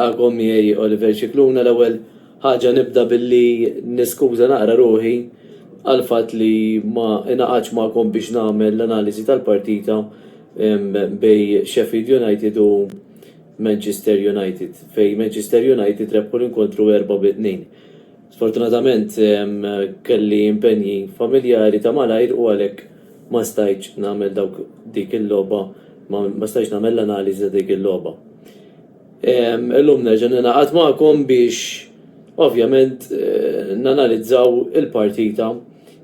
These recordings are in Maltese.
Nilqakom miegħi Oliver Scicluna l-ewwel ħaġa nibda billi niskuża naqra ruħi għal fatt li ma ingħaqadx magħkom biex nagħmel l-analiżi tal-partita bejn Sheffield United u Manchester United fejn Manchester United rebħu l-inkontru 4 bi 2. Sfortunatament kelli impenji familjari ta' malajr u għalhekk ma stajtx nagħmel dawk dik il-logħba ma stajtx nagħmel l-analiżi ta' dik il-logħba. Illum nerġa' ningħaqad magħkom biex ovvjament eh, nanalizzaw il-partita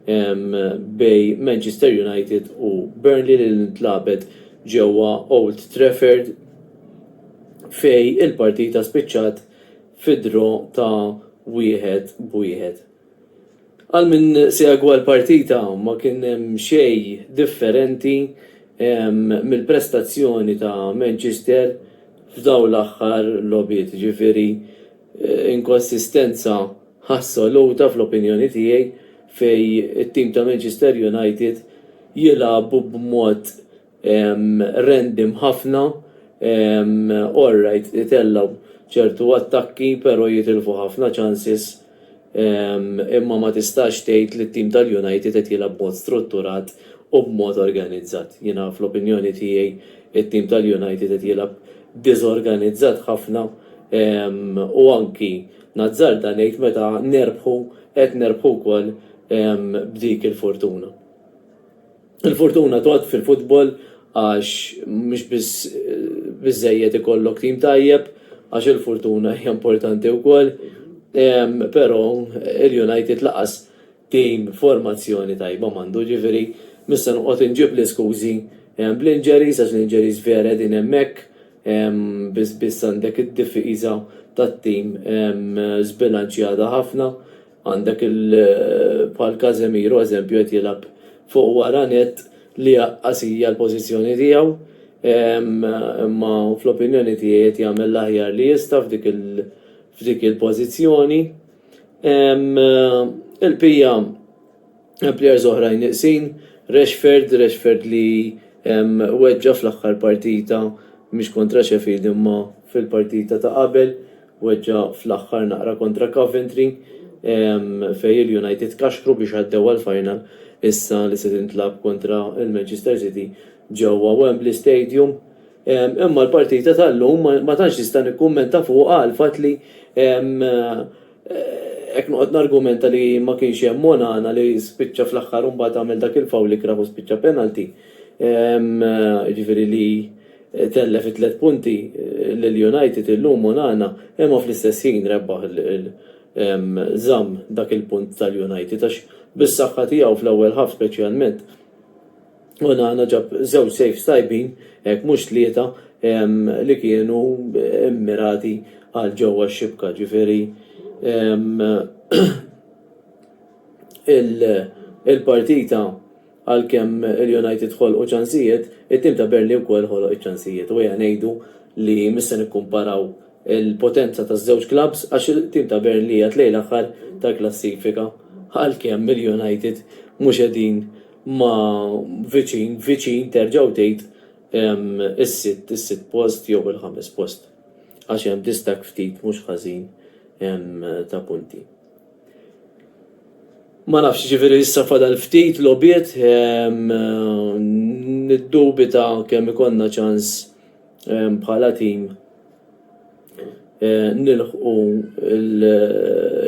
bejn Manchester United u Burnley li ntlabet ġewwa Old Trafford fejn il-partita spiċċat fi draw ta' wieħed b'wieħed. Għal min segwa l-partita ma kien hemm xejn differenti mill-prestazzjoni ta' Manchester f'dawn l-aħħar logħbiet, jiġifieri inkonsistenza assoluta fl-opinjoni tiegħi fejn it-tim ta' Manchester United jilagħbu b'mod random ħafna, all right itellgħu ċertu attakki però jitilfu ħafna chances imma ma tistax tgħid li t-tim tal-United qed jilgħab b'mod strutturat u b'mod organizzat. Jiena fl-opinjoni tiegħi t-tim tal-United qed jilgħab diżorganizzat ħafna u anki nazzarda ngħid meta nerbħu qed nerbħu wkoll b'dik il-fortuna. Il-fortuna tgħodd fil-futbol għax mhux biss biżżejjed ikollok tim tajjeb, għax il-fortuna hija importanti wkoll, però il-United laqas tim formazzjoni tajba m'għandu, ġifieri mhux se noqgħod inġib l-iskużi bl-injuries għax l-injuries vera qegħdin hemmhekk, biss biss għandek id-difiża tat-tim żbilanċjata ħafna. Għandek il bħal Casemiro eżempju qed jilgħab fuq wara nett li aqqas hija l-pożizzjoni tiegħu. Imma fl-opinjoni tiegħi qed jagħmel l-aħjar li jista' f'dik il f'dik il-pożizzjoni. Il-pija hemm players oħrajn nieqsin, Rashford, Rashford li weġġa' fl-aħħar partita mhix kontra Sheffield imma fil-partita ta' qabel Weġġa' fl-aħħar naqra kontra Coventry fejn il-United kaxkru biex għaddew għall-final issa li se tintlagħab kontra l-Manchester City ġewwa Wembley Stadium. Imma l-partita tal-lum ma tantx nista' nikkummenta fuqha għall-fatt li hekk noqgħod nargumenta li ma kienx hemm Onana li spiċċa fl-aħħar u mbagħad għamel dak il-foul ikrah u spiċċa penalty. Jiġifieri li Tellef it-tliet punti lil United illum Onana imma fl-istess ħin rebbaħ żamm dak il-punt tal-United għax bis-saħħa tiegħu fl-ewwel half speċjalment Onana ġab żewġ saves tajbin hekk mhux tlieta li kienu mmirati għal ġewwa x-xibka ġifieri il-partita Għalkemm il-United ħolqu ċansijiet, it-tim ta' Burnley wkoll ħoloq iċ-ċansijiet u ejja ngħidu li mhux se nikkumparaw il-potenza taż-żewġ klabbs għax it-tim ta' Burnley qiegħed lejn l-aħħar tal-klassifika għalkemm il-United mhux qegħdin ma' viċin, viċin terġa' u tgħid is-sitt, is-sitt post jew il-ħames post għax hemm distakk ftit mhux ħażin ta' punti. Ma nafx, ġifieri issa fadal ftit logħbiet, niddubita kemm ikollna ċans bħala tim nilħqu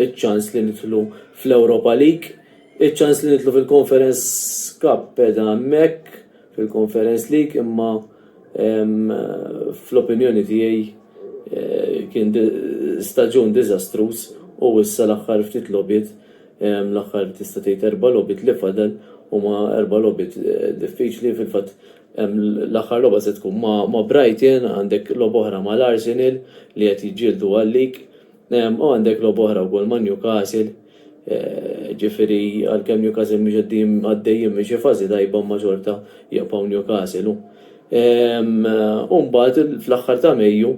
ċ-ċans li nidħlu fl-Europa League. Iċ-ċans li nidħlu fil-Conference Cup qiegħda hemmhekk fil-Conference League imma Fl-opinjoni tiegħi kien staġun diżastruż u issa l-aħħar ftit logħbiet, l-aħħar tista' tgħid erba' logħbiet li fadal huma erba' logħbiet diffiċli fil-fatt l-aħħar logħba se tkun ma' Brighton, għandek logħba oħra mal-Arsenal li qed jiġġieldu għal-league. U għandek logħba oħra wkoll ma' Newcastle, ġifieri għalkemm Newcastle mhux qegħdin għaddejjin minn xi fażi tajba imma xorta jibqgħu Newcastle. U mbagħad fl-aħħar ta' Mejju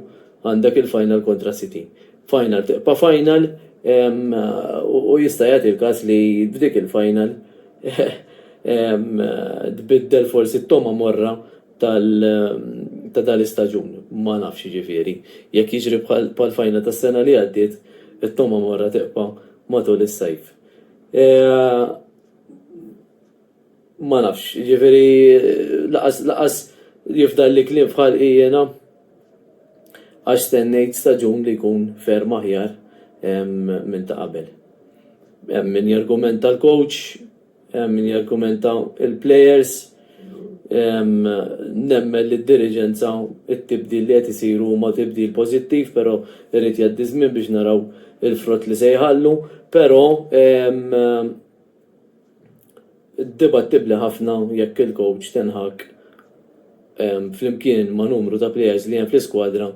għandek il-final kontra City. Final tibqa' final u jista' jagħti l-każ li f'dik il-final tbiddel forsi t-togħma morra ta' dal-istaġun. Ma nafx jiġifieri. Jekk jiġri bħall-final tas-sena li għaddiet, it-togħma morra tibqa' matul is-sajf. Ma nafx, jiġifieri laqas laqas jifdalli kliem f'ħalqi jiena għax stennejt staġun li jkun ferm aħjar minn ta' qabel. Hemm min jargumenta l-coach, hemm min jargumenta l-players, nemmen li d-diriġenza t-tibdil li qed isiru huma tibdil pożittiv, però irid jgħaddi żmien biex naraw il-frott li se jħallu, però Dibattibbli ħafna jekk il-coach Ten Hag flimkien ma' numru ta' players li hemm fl-iskwadra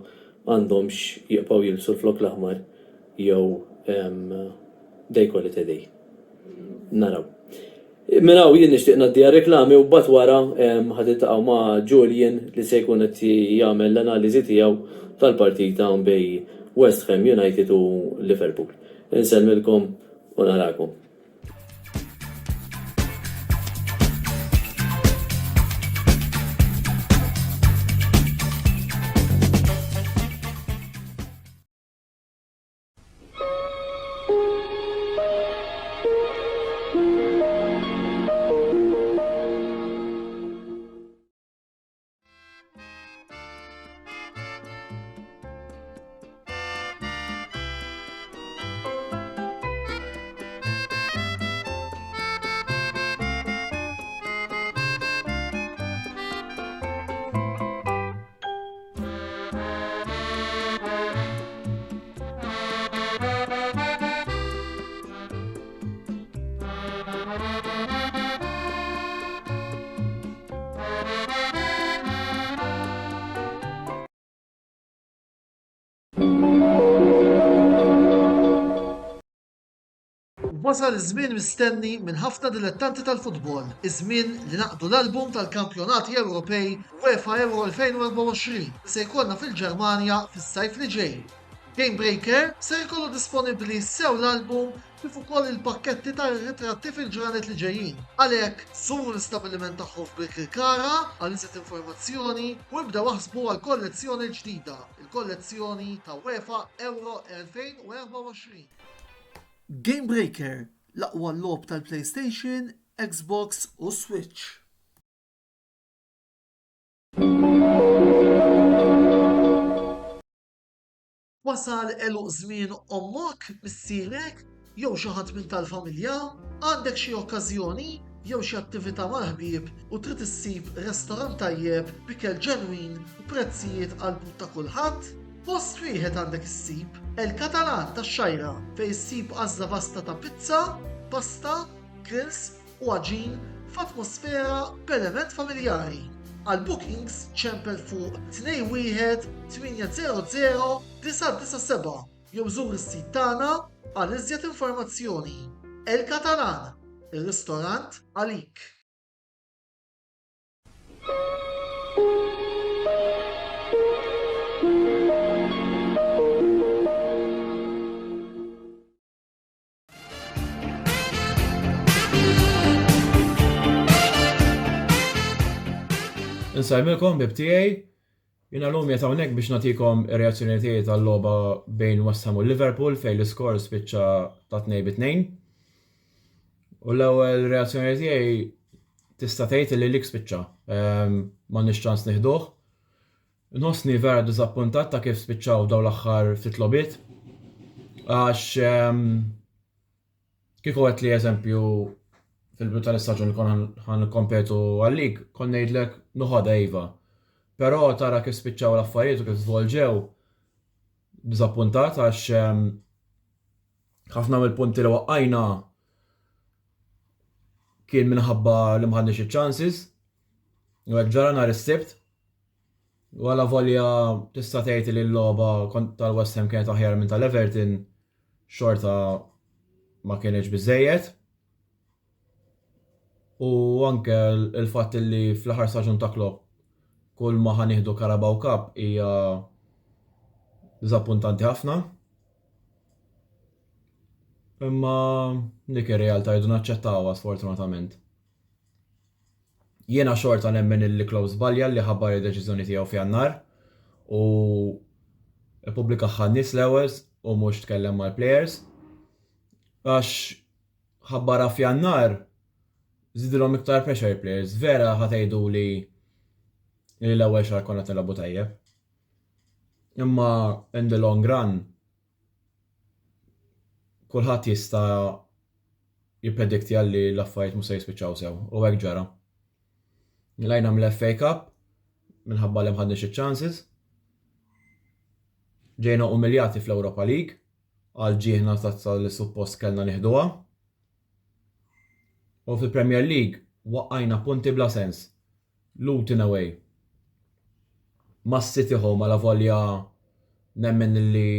għandhomx jibqgħu jilbsu l-flokk l-aħmar jew they call it a day. Naraw. Minn hawn jien nixtieq ngħaddi għar-reklami u mbagħad wara ħa tiltaqgħu ma' Julian li se jkun qed jagħmel l-analiżi tiegħu tal-partita bejn West Ham United u Liverpool. Insellmilkom u narakom. Wasal iż-żmien mistenni minn ħafna dilettanti tal-futbol, iż-żmien li naqdu l-album tal-Kampjonati Ewropej UEFA Euro 2024 li se jkollna fil-Ġermanja fis-sajf li ġej. Game Breaker ser ikollu disponibbli sew l-album kif ukoll il-pakketti tar-ritratti fil-ġranet li ġejjin. Għalhekk, żuru l-istabbiliment tagħhom f'Birkirkara għal iżjed informazzjoni u ibdew aħsbu għall-kollezzjoni l-ġdida, il-kollezzjoni ta' UEFA Euro 2024. Game Breaker, l-aqwa logħob tal-PlayStation, Xbox u Switch. Wasal għeluq żmien ommok, missierek, jew xi ħadd minn tal-familja? Għandek xi okkażjoni jew xi attività mal-ħbieb u trid issib restorant tajjeb b'ikel ġenwin u prezzijiet għall-but ta' kulħadd? Post wieħed għandek issib, El Catalan tax-Xgħajra fejn issib għażla vasta ta' pizza, pasta, grills u għaġin f'atmosfera b'element familjari. Għal bookings ċempel fuq 21 800 997 jew żur is-sit tagħna għal iżjed informazzjoni. El Catalan, ir-ristorant għalik. Insellmilkom bib tiegħi. Jiena llum qiegħed hawnhekk biex nagħtikom ir-reazzjoni tiegħi tal-logħba bejn West Ham u Liverpool fejn l-iskor spiċċa ta' 2 bi 2. U l-ewwel reazzjoni tiegħi tista' tgħid li lik spiċċa. Ehm, m'għandniex ċans nieħduh. Nħossni vera diżappuntat ta' kif spiċċaw dawn l-aħħar ftit logħbiet. Għax ehm, kieku għedt li eżempju fil-bidu tal-istaġun li konna ħan nikkompetu għal-lig, kont ngħidlek noħodha iva. Però tara kif spiċċaw l-affarijiet u kif żvolġew, diżappuntat għax ehm, ħafna mill-punti li waqqajna kien minħabba li m'ħadniex iċ-chances. U hekk ġara nhar is-Sibt. U alavolja tista' tgħid li l-logħba tal-West Ham kienet aħjar minn tal-Everton, xorta ma kienx biżejjed. U anke l-fatt li fl-aħħar staġun ta' Klopp kull ma ħa nieħdu Carabao Cup hija diżappuntanti ħafna. Imma dik ir-realtà jridu naċċettawha sfortunatament. Jiena xorta nemmen illi Klopp żbalja li ħabbar id-deċiżjoni tiegħu f'Jannar u ppubblikaha għan-nies l-ewwel u mhux tkellem mal-players. Għax ħabbarha f'Jannar żidilhom iktar pressure players. Vera ħa tgħiduli li l-ewwel xahar konna qed nilagħbu tajjeb. Imma in the long run kulħadd jista' jippredikti li l-affarijiet mhux se jispiċċaw sew u hekk ġara. Lajna mill-FA Cup minħabba li m'ħadniex iċ-chances. Ġejna umiljati fl-Europa League għal ġieħna tazza li suppost kellna nieħduha. U fil-Premier League waqqajna punti bla sens. Luton away. Mas-City home alavolja nemmen li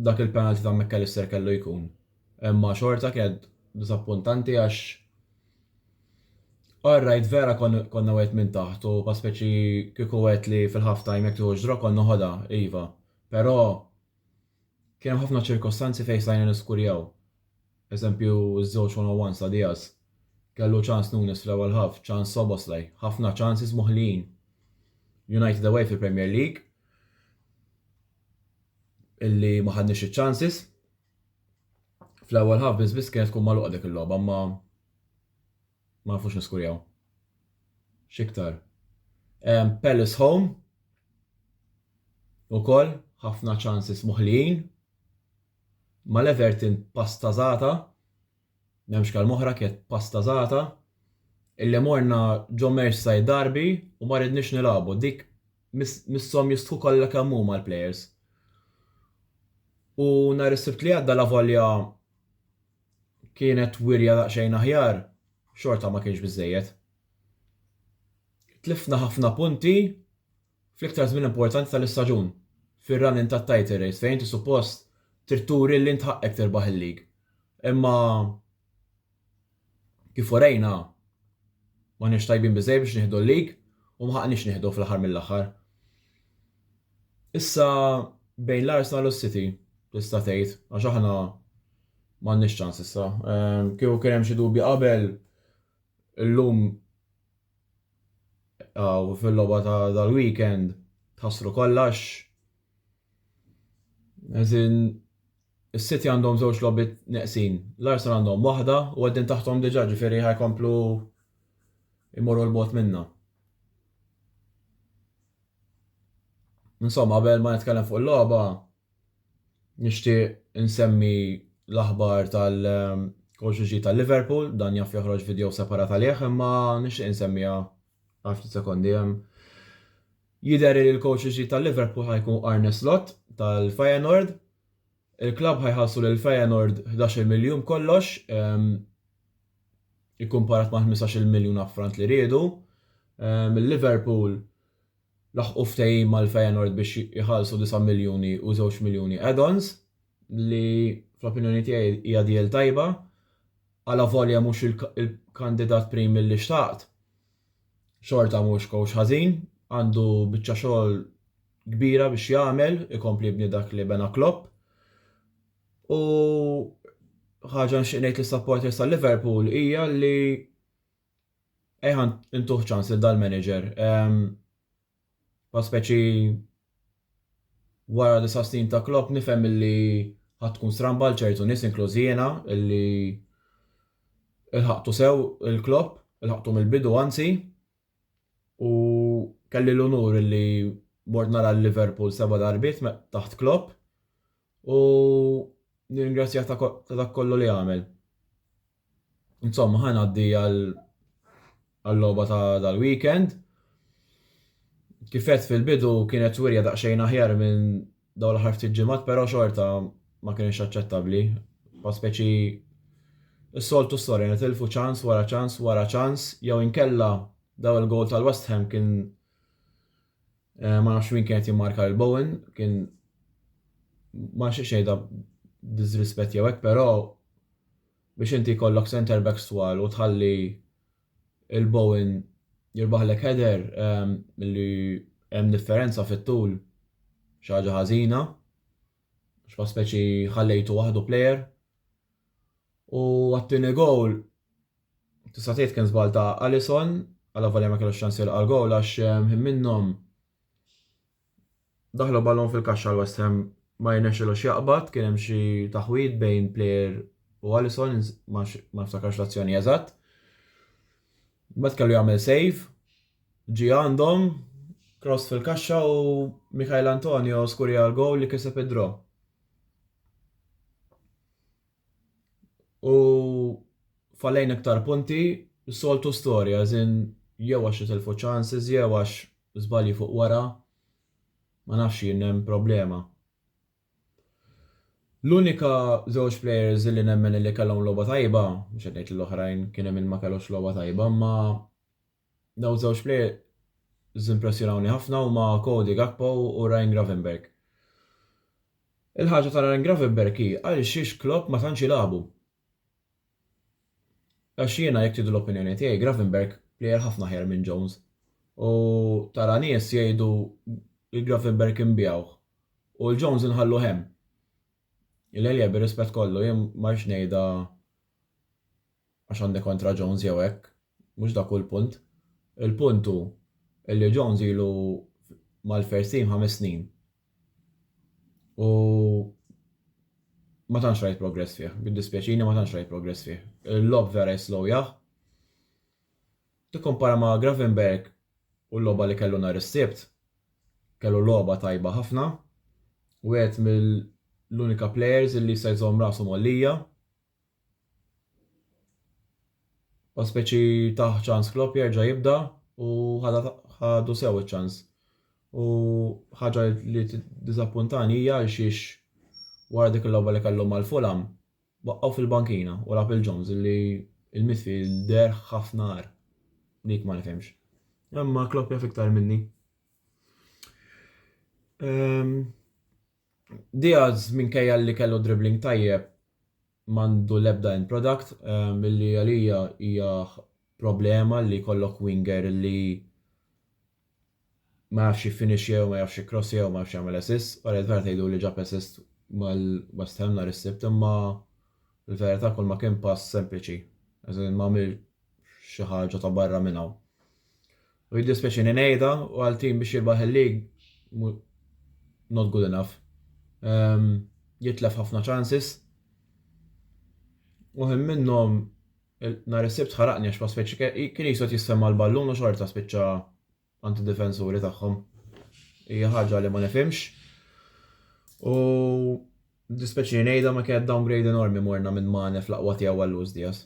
dak il-penalty ta' McAllister kellu jkun. Imma xorta kienet disappuntanti għax Alright, vera konna għet minn taħt u pa speċi kieku għet li fil-half time jekk tieħu draw konna ħoda, iva. Però kien hemm ħafna ċirkostanzi fejn stajna niskurjaw. Eżempju, iż-żewġ 1-on-1 ta' Diaz. Kellu ċans Nunes fl-ewwel half, ċans Szoboszlai, ħafna chances moħlijin. United away fil-Premier League illi ma ħadniex iċ-chances. Fl-ewwel half biss biss kienet tkun magħluqa dik il-logħba, ma ma nafux niskurjaw. X'iktar? Palace home ukoll ħafna chances moħlijin. Mal-Everton pastażata, m'hemmx kelma oħra kienet pastażata, illi morna ġo Merseyside derby u ma ridniex nilagħbu. Dik misshom jistħu kollha kemm huma l-players. U nhar is-Sibt li għadda lavolja kienet wirja daqsxejn aħjar, xorta ma kienx biżejjed. Tlifna ħafna punti fl-iktar żmien importanti tal-istaġun, fir-run-in tat-title race fejn inti suppost trid turi li int ħaqqek tirbaħ il-league. Imma kif urejna m'aħniex tajbin biżejjed biex nieħdu l-league u ma ħaqqniex nieħdu fl-aħħar mill-aħħar. Issa bejn l-Arsenal u s-City tista' tgħid għax aħna m'għandniex ċans issa. Ehm, kieku kien hemm xi dubji qabel illum U fil-logħba ta' dal-weekend tħassru kollox. Eżin, is-City għandhom żewġ logħbiet neqsin. L-Arsenal għandhom waħda u għaddin taħtom diġà ġifieri ħajkomplu imorru l-bot minna. Insomma, qabel ma nitkellem fuq il-logħba, Nixtieq insemmi l-aħbar tal-coach ġdid tal-Liverpool, dan jaf joħroġ video separat għalih, imma nixtieq insemmiha għal ftit sekondi hemm. Jidher li l-coach ġdid tal-Liverpool ħajkun Arne Slot tal-Feyenoord. Il-klabb ħajħallsu lil Feyenoord 11 miljun kollox, ikkumparat ma' 15 miljun upfront li riedu. Il-Liverpool laħqu ftehim mal-Feyenoord biex iħallsu 9 miljuni u 2 miljuni add-ons li fl-opinjoni tiegħi hija deal tajba alavolja mhux il-kandidat prim li xtaqt. Xorta mhux coach ħażin, għandu biċċa xogħol kbira biex jagħmel, ikompli jibni dak li bena Klopp. U ħaġa nixtieq ngħid lis-supporters tal-Liverpool hija li Ejja ntuh ċans lil dal-manager. Pa speċi wara disa' snin ta' Klopp nifhem illi ħadd tkun stramba għal ċertu nies inkluż jiena illi ilħaqtu sew il-Klopp, ilħaqtu mill-bidu anzi, u kelli l-unur illi mort nara l-Liverpool seba' darbiet taħt Klopp u nirringrazzjah ta' dak kollu li għamel. Insomma, ħa ngħaddi għal-logħba ta' dal-weekend. Kif għedt fil-bidu kienet wirja daqsxejn aħjar minn dawn l-aħħar ftit ġimgħat, però xorta ma kienx aċċettabbli. Pa speċi s-soltu storja nitilfu ċans wara ċans wara ċans jew inkella. L-ewwel goal tal-West Ham kien eh, ma nafx min kien qed jimmarka lil Bowen, kien ma nixtieqx ngħidha disrispett jew hekk, però biex inti jkollok center backs twal u tħalli il-Bowen jirbaħlek header ehm, li hemm differenza fit-tul xi ħaġa ħażina. X'ma speċi ħallejtu waħdu player. U għat-tieni goal tista' tgħid kien żball ta' Alisson, għala volja ma kellux ċans jilqa' l-goal għax ehm, ħin minnhom daħlu ballon fil-kaxxa l West Ham ma jirnexxilux jaqbad, kien hemm xi taħwid bejn player u Alisson, ma niftakarx l-azzjoni eżatt. Mbagħad kellu jagħmel save, ġie għandhom, cross fil-kaxxa u Michail Antonio skurja l-goal li kiseb id-draw. U fallejna iktar punti, soltu storja, eżin jew għax nitilfu chances, jew għax żbalji fuq wara, ma nafx jien hemm problema. L-unika żewġ players li nemmen li kellhom logħba tajba, mhux qed ngħid l-oħrajn kien hemm min ma kellux logħba tajba, imma dawn żewġ players impressjonawni ħafna huma Cody Gakpo u Ryan Gravenberch. Il-ħaġa ta' Ryan Gravenberch hi għal xiex Klopp ma tantx jilagħbu. Għax jiena jekk tridu l-opinjoni tiegħi Gravenberch plejer ħafna aħjar minn Jones. U tara nies jgħidu li Gravenberch inbiegħuh u l-Jones inħalluh hemm. Le le bir-rispett kollu jien ma rridx ngħidha għax għandi kontra Jones jew hekk, mhux dak hu l-punt. Il-punt hu illi Jones ilu mal-first team ħames snin. U ma tantx rajt progress fih, jiddispjaċini ma tantx rajt progress fih. Il-logħob vera jislowjah. Tikkompara ma' Gravenberch u l-logħba li kellu nhar is-Sibt, kellu logħba tajba ħafna, wieħed mill-unika players li jista' jżomm rasu mgħollija. Pa speċi tah ċans Klopp jerġa' jibda u ħadu sew iċ-ċans. U ħaġa li tiddiżappuntani hija għal xiex wara dik il-logħba li kellu mal-Fulham waqqgħu fil-bankina u lagħab il-Jones li il-midfield deher ħafna agħar. Dik ma nifhimx. Imma Klopp jaf iktar minni. Ehm, Diaz minkejja li kellu dribbling tajjeb m'għandu l-ebda end product illi għalija hija problema li jkollok winger li ma jafx jiffinixja jew ma jafx jikkrossja jew ma jafx jagħmel assist. Ora vera tgħidu li ġab assist mal-West Ham nhar is-Sibt imma l-verità kull ma kien pass sempliċi. Ma għamil xi ħaġa ta' barra minn hawn. U jiddispjaċini ngħidha u għal tim biex jirbaħ il-league not good enough. Um, jitlef ħafna chances. U ħin minnhom nhar is-Sibt ħaraqni għax ma speċi kien jisod jissemma l-ballun u xorta spiċċa għand id-difensuri tagħhom. Hija ħaġa li ma nifhimx. U dispeċini ngħidha ma kienet downgrade enormi morna minn Mane fl-aqwa tiegħu għal Luis Diaz.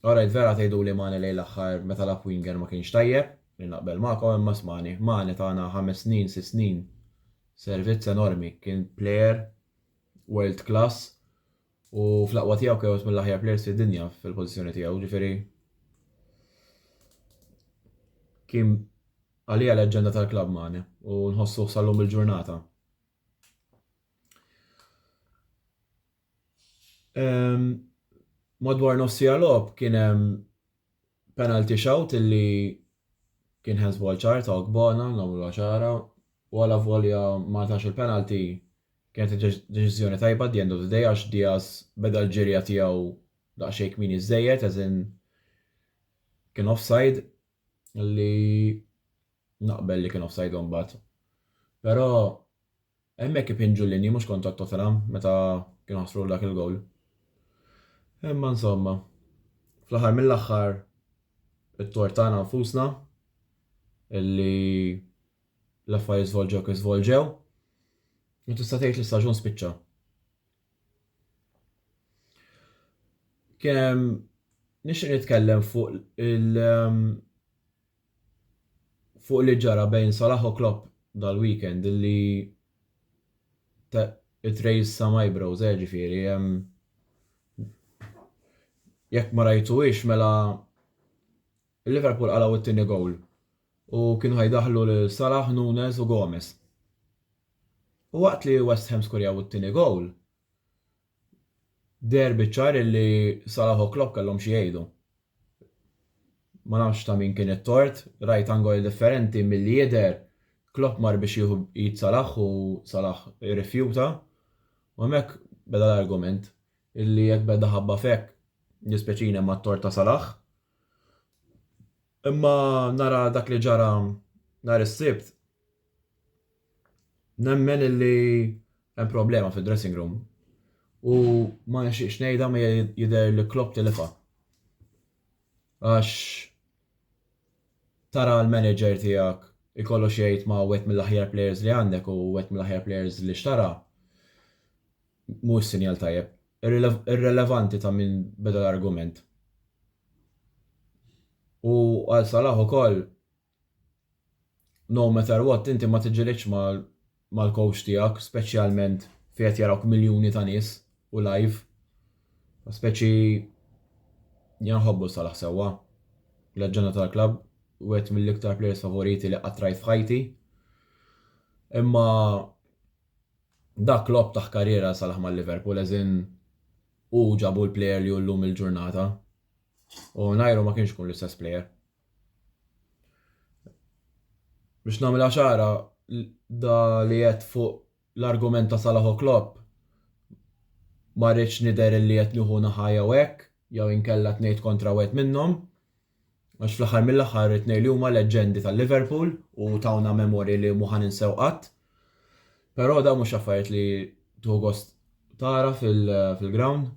Alright, vera tgħidu li Mane lejn l-aħħar meta lagħab winger ma kienx tajjeb, li naqbel magħkom imma smani, Mane tagħna ħames snin, sitt snin servizz enormi, kien player world class U fl-aqwa tiegħu kien wieħed mill-aħjar players fid-dinja fil-pożizzjoni tiegħu, ġifieri kien għalija leġġenda tal-klabb Mane u nħossuh sal-lum il-ġurnata. Ehm, madwar nofsija logħob kien hemm penalty shout illi kien handsball ċar ta' Ogbonna, nagħmluha ċara, u għala volja ma tax il-penalty kienet deċiżjoni tajba at the end of the day għax Diaz beda l-ġirja tiegħu daqsxejn kmieni żejjed, as in kien offside li naqbel li kien offside mbagħad. Però Hemmhekk ipinġu l-linji mhux kontra Tottenham meta kienu ħasru dak il-gowl. Imma insomma, fl-aħħar mill-aħħar it-tort tagħna nfusna illi l-affarijiet żvolġew kif żvolġew. U tista' tgħid li staġun spiċċa. Kien hemm nixtieq nitkellem fuq il- ehm, fuq li ġara bejn Salah u Klopp dal-weekend illi it raised some eyebrows, eh, ġifieri, jekk ma rajtuhiex mela Il-Liverpool qalgħu t-tieni gowl u kienu ħa jdaħħlu lil Salah, Nunez u Gomez. U waqt li West Ham skurjaw it-tieni gowl, deher biċ-ċar illi Salah u Klopp kellhom xi jgħidu. Ma nafx ta' min kien it-tort, rajt angoli differenti milli jidher Klopp mar biex jieħu id Salah u Salah irrifjuta u hemmhekk beda l-argument illi jekk beda ħabba f'hekk dispjaċini imma t-tort ta' Salah. Imma nara dak li ġara nhar is-Sibt nemmen illi hemm problema fid-dressing room u ma nixtieqx ngħidha ma jidher li Klopp tilifha. Għax tara l-manager tiegħek ikollu xi jgħid ma' wieħed mill-aħjar players li għandek u wieħed mill-aħjar players li xtara, mhuwiex sinjal tajjeb. Irrelevanti ta' min beda l-argument. U għal Salah ukoll no matter what inti ma tiġġilidx mal-coach tiegħek, speċjalment fejn qed jarawk miljuni ta' nies u live. Speċi jien nħobbu Salah sewwa. Leġġenda tal-klabb, wieħed mill-iktar players favoriti li qatt rajt f'ħajti. Imma dak Klopp taħ karriera Salah mal-Liverpool as in hu ġabu l-player li hu llum il-ġurnata. U mingħajru ma kienx ikun l-istess player. Biex nagħmilha ċara, da li qed fuq l-argument ta' Salah u Klopp ma rridx nidher illi qed nieħu naħa jew hekk, jew inkella qed ngħid kontra wieħed minnhom. Għax fl-aħħar mill-aħħar it-tnejn li huma leġġendi tal-Liverpool u tawna memorji li mhu ħa ninsew qatt. Però dawn mhux affarijiet li tieħu gost tara fil-ground.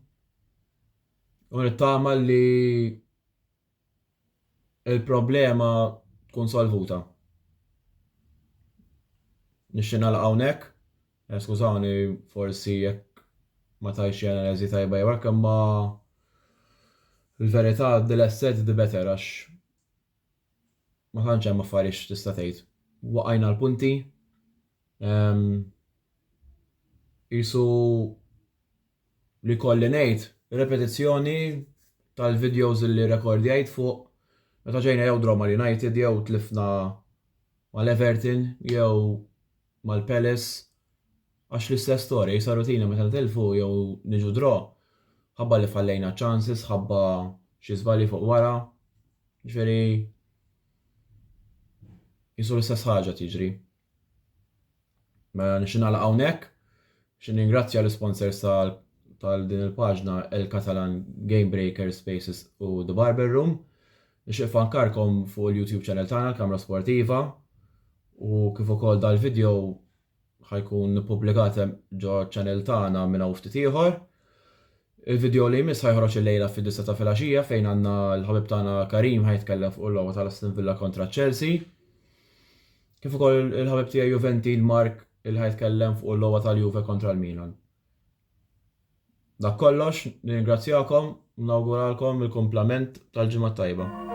U nittama li il-problema tkun solvuta. Nixtieq nagħlaq hawnhekk. Eh, skużawni forsi jekk ma tajx xi analiżi tajba jew hekk imma l-verità the less said the better għax ma tantx hemm affarijiet x'tista' tgħid. Waqajna l-punti. Ehm, qisu li kolli ngħid, repetizzjoni tal-videos li rekordjajt fuq meta ġejna jew draw mal-United jew tlifna mal-Everton jew mal-Palace għax l-istess storja jisa rutina meta nitilfu jew niġu draw ħabba li fallejna chances, ħabba xi żbalji fuq wara. Ġifieri jisu l-istess ħaġa tiġri. Mela nixtieq nagħlaq hawnhekk. Nixtieq ningrazzja l-isponsors tal din il-paġna El Catalan Game Breaker Spaces u The Barber Room. Nixtieq nfakkarkom fuq il-YouTube channel tagħna l-Kamra Sportiva u kif ukoll dal-video ħajkun ippubblikat ġo channel tagħna minn hawn ftit ieħor. Il-video li jmiss ħajħroġ illejla fid-disgħa ta' filgħaxija fejn għandna l-ħabib tagħna Karim ħajtkellem fuq il-logħba tal-Aston Villa kontra Chelsea. Kif ukoll il-ħabib tiegħi Juventin Mark il ħajtkellem fuq il-logħba tal-Juve kontra l-Milan. Dak kollox, nirringrazzjakom u nawguralkom il-kumplament tal-ġimgħa tajba.